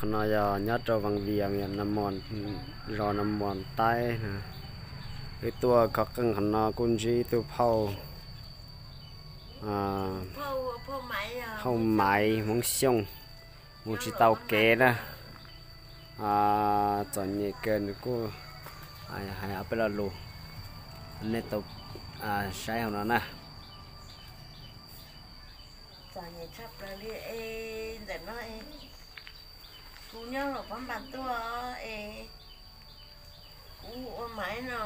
Qhov no yog nyob rau Vaj Vias, zos Nas Mos Taib. Wb tuaj khov qeej qhov no kuj ntsib ib tug phauj, phauj Maiv Hmoob Xyooj, mus tsis tau kev na. Txom nyem kawg, nws kuj hais ob peb lo lus, nej tau saib hauv no na. Txom nyem tshaj plaws li es ntawm no es kuv nyob Luam Phab Npas tuaj es kuv hu ua Maiv no,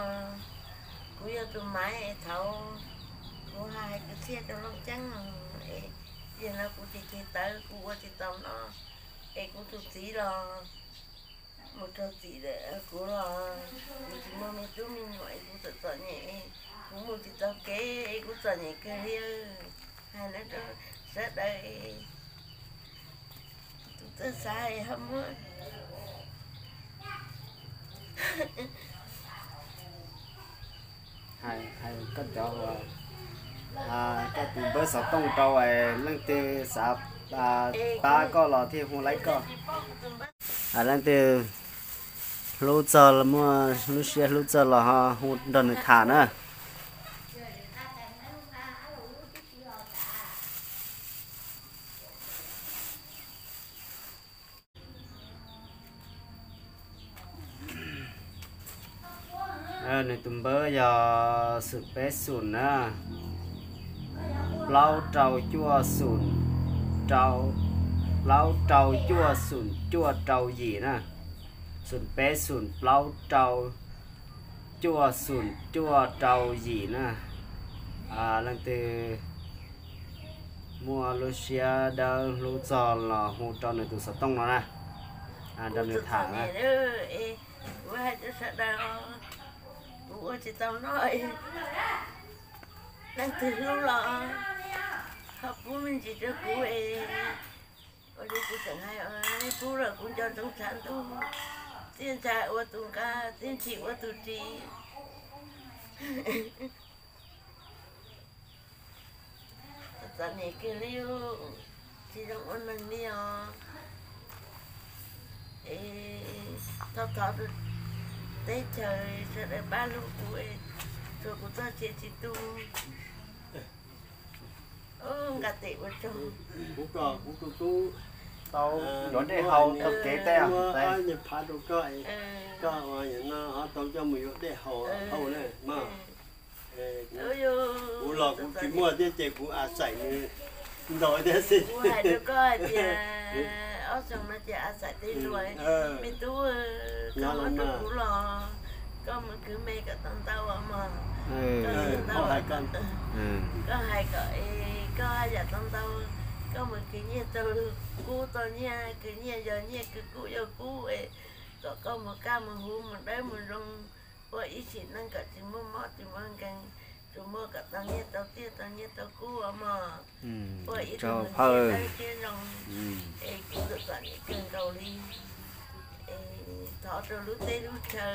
kuv yog tus Maiv es thaum kuv hais kwv txhiaj rau Looj Ceeb no es yog no kuv ces ceg tawv kuv ua tsis tau no es kuv tus txiv los mus raug txim lawm, kuv los kuv tsis muaj me tub me nyuam es kuv txom txom nyem, kuv mus tsis tau kev es kuv txom nyem kawg li. Hais no rau sawv daws tus txawj xav ho muab koj cov, koj tus npawb xov tooj rau, leej twg xav pab koj los thiaj hu laib koj. Leej twg hlub txog, muaj lub siab hlub txog los ho hu nrog nws tham na. Nws tus npawb yog xum peb xum na, plaub rau cuaj xum, plaub rau cuaj xum cuaj rau yim na, xum peb xum plaub rau cuaj xum cuaj rau yim na. Leej twg muaj lub siab dawb hlub txog los hu rau nws tus xov tooj no na, nrog nws tham na. Kuv hais rau sawv daws, kuv ua tsis tau no, leej twg hlub los ho pub me ntsis rau kuv es, ua li kuv tseem hais, pub los kuv nco ntsoov tshav ntuj, txiaj ntsha ua tus nqa, txiaj ntsig ua tus ris. Txom nyem kawg li, tsis zoo ua neeg li os. Es thov thov rau teb chaws sawv daws pab hlub kuv, tsuas kuv txoj sia tsis tu. Nqa tes ua tsaug. Kuv kom kuv tus tub tau yuav dej haus tau kev tej, phav rau koj, koj ua no ho tau coj mus yuav dej haus hauj na. Kuv los kuv tsis muaj thiab ces kuv a xaim nws ntau thiab xwb. Kuv hais rau koj hais tias ob xyoo no ces a xaim tej luag, me tub, koj muab rau kuv los koj mus khwv me kom tau ntau mog. Koj hais kom, koj haj yam tau ntau, koj mus khwv nyiaj tau kub tau nyiaj, khwv nyiaj yog nyiaj, khwv kub yog kub, kom koj mus kaj mus huv mus dawb mus zoo, ua ib sim neej kom tsis muaj mob tsis muaj nkeeg, tsuas muaj kom tau nyiaj tau txiaj tau nyiaj tau kub mog. Ua ib tug neeg siab dawb siab zoo, es kuv txom nyem kawg nkaus li. Es thov rau lub teb lub chaw,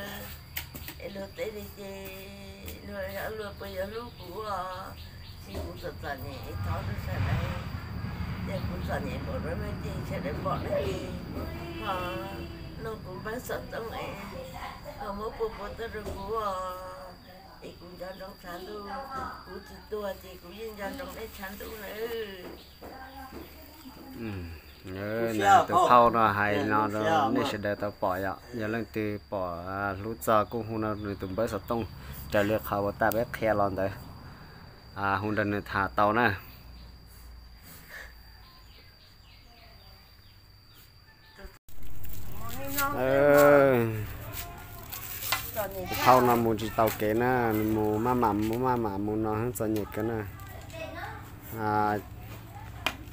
es luag tej li ces luag puas yuav hlub kuv os, tsis kuv txom txom nyem es thov rau sawv daws, yog kuv txom nyem npaum no ces sawv daws pom no ces ho nug kuv npawb xov tooj es ho muab pua pua tuaj rau kuv os, es kuv nco ntsoov tshav ntuj, kuv tsis tuag ces kuv yeej nco ntsoov nej tshav ntuj nawb. Tus phauj no hais no rau nej sawv daws tau pom yom, yog leej twg pom hlub txog kuj hu no nws tus npawb xov tooj raws li qhov uas tau peb qhia los ntawd, hu nrog nws tham tau na. Tus phauj no mus tsis tau kev na, nws mus maj mam mus maj mam mus no txom nyem kawg na.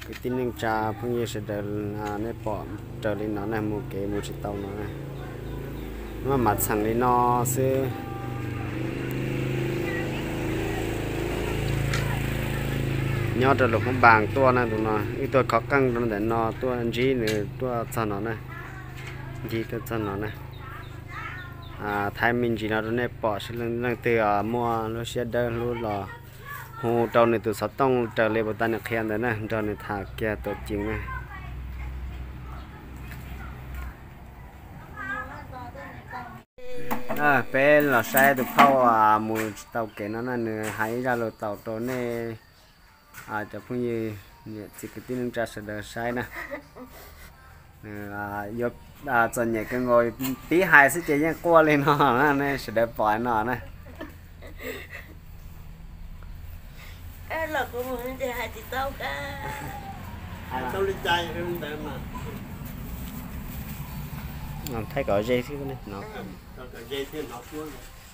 Kwv tij neej tsa phooj ywg sawv daws, nej pom raws li no na, mus kev mus tsis tau no na, maj mam txheem li no xwb. Nyob rau Luam Phab Npas tuaj na, tus no wb tuaj khov qeej rau ntawm no tuaj ntsib nws tuaj txog no na, ncig tuaj txog no na. Thaij me ntsis no rau nej pom seb leej twg muaj lub siab dawb hlub los hu rau nws tus xov tooj raws li puas tas nws qhia ntawd na, nrog nws tham kiag tuam ceev na. Peb los saib tus phauj mus tsis tau kev no na, nws hais ib zaj lus taus rau nej cov phooj ywg, niam txiv kwv tij neej tsa sawv daws saib na. Yuav txom nyem kawg nkaus, pib hais xwb ces yeej quaj li no na, nej sawv daws pom no na. Thaij kom ze thiab.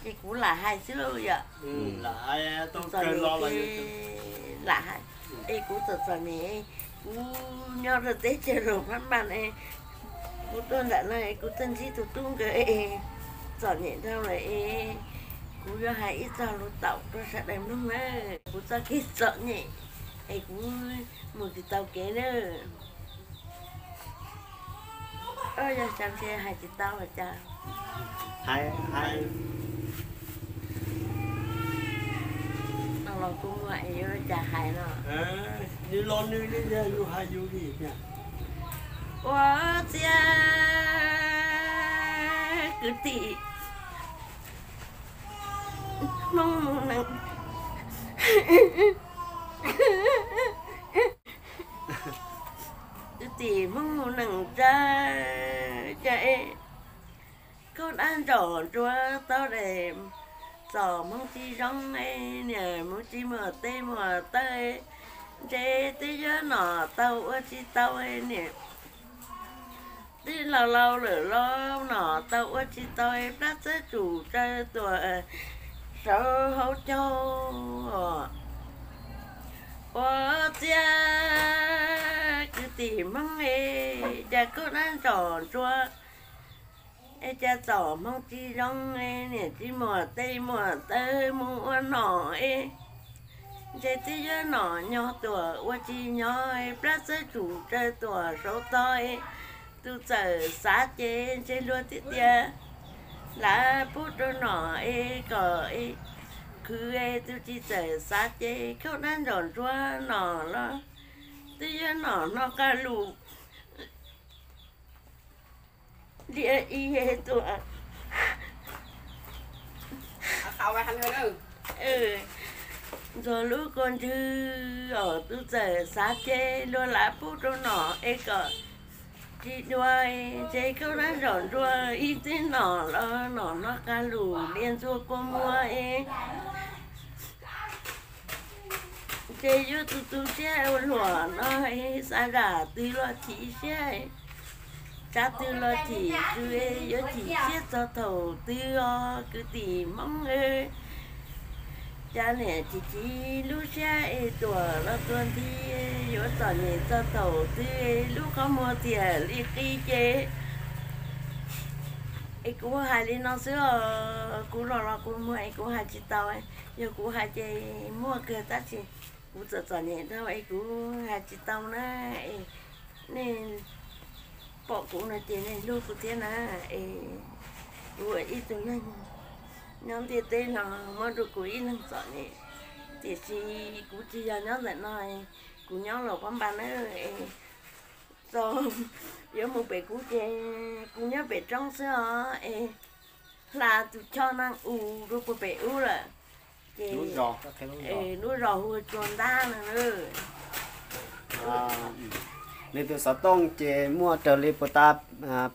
Es kuv lam hais xwb lauj yom. Lam hais, es kuv txom txom nyem, kuv nyob rau teb chaws Luas Phab Npas, kuv tuaj nram no es kuv tuaj ntsib tus tub nkawd es txom nyem dhau lawm es kuv yuav hais ib txog lus taum rau sawv daws mloog na, kuv txoj kev txom nyem es kuv mus tsis tau kev na. Yog xav ntshe hais tsis tau los cas. Hais, hais. Los kuv muag es yuav cas hais no. Nws los nws li, yog yus hais yus li. Ua ciav kwv tij Hmoob mus nees, kwv tij Hmoob mus nees tsa, cas es khaub dab ntsaum ntsuab tau daim txom hmoov tsis zoo, niam hmoov tsis muaj teb muaj taw, ntshe twb yuav nom tau ua tsis tau niam. Twb laus laus lawm los nom tau ua tsis tau, plab txawb tsum tsawv tuam saud hauv caug. Ua ciav kwv tij Hmoob es, cas khaub dab ntsaum ntsuab es cas txom hmoov tsis zoo, niam tsis muaj teb muaj taw mus ua nom es, ntshe twb yuav nom nyob tuam ua tsis nyob, plab txawb tsum tsawv tuam saud tog, tus txawm xav ces ntshe luag tiag tiag, lam pub rau nom es kom khwv, tus tsis txawm xav ces khaub dab ntsaum ntsuab nom los twb yuav nom noj qab lus. Liaj ib tuam ntxuag lub kua ntswg os, tus txawm xav ces luag lam pub rau nom es kom tsis dua, ntshe khaub dab ntsaum ntsuab ib txwm nom los nom noj qab lus, liaj ntxuag kua muag es ntshe yuav tu tu siab ua luam no, xav zam twg los chim siab, tsav twg los chim, yuav chim siab txog thaum twg os kwv tij Hmoob. Cas niam chim chim lub siab es tuam los tuag nthi, yuav txom nyem txog thaum twg lub qhov muag tiam li qi ces. Es kuv hais li no xwb os, kuv los los kuv muag es kuv hais tsis tau, yog kuv hais ces muaj kawg tab sis kuv txom txom nyem dhau es kuv hais tsis tau na. Es nej pom kuv no ces nej hlub kuv thiab na. Es kuv ua ib tug neeg nyob ntiaj teb no muaj rau kuv ib leeg txom nyem, tiam sis kuv tsis yog nyob ntawm no, kuv nyob Luas Phab Npas na. Es txo yuav mus pem kuv ces kuv nyob pem roob xwb os. Es hla tus choj neeg u rau puag pem ub lawm, ces lub zos hu ua Tsua Ntab no. Nws tus xov tooj ces muaj raws li puas tas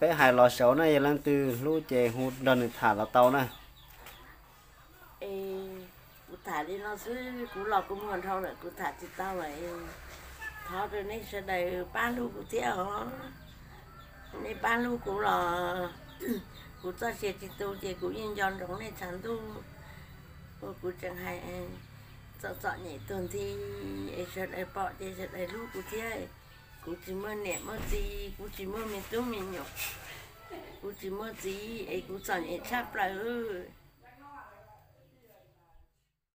peb hais los saud na, yog leej twg hlub ces hu nrog nws tham los tau na. Es kuv tham li no xwb, kuv los kuv muag dhau lawm, kuv tham tsis tau lawm. Thov rau nej sawv daws pab hlub kuv thiab os. Nej pab hlub kuv los kuv txoj sia tsis tu ces kuv yeej nco ntsoov nej tshav ntuj uas kuv tseem hais txom txom nyem tuag nthi, es sawv daws pom ces sawv daws hlub kuv thiab. Kuv tsis muaj niam muaj txiv, kuv tsis muaj me tub me nyuam, kuv tsis muaj txiv es kuv txom nyem tshaj plaws.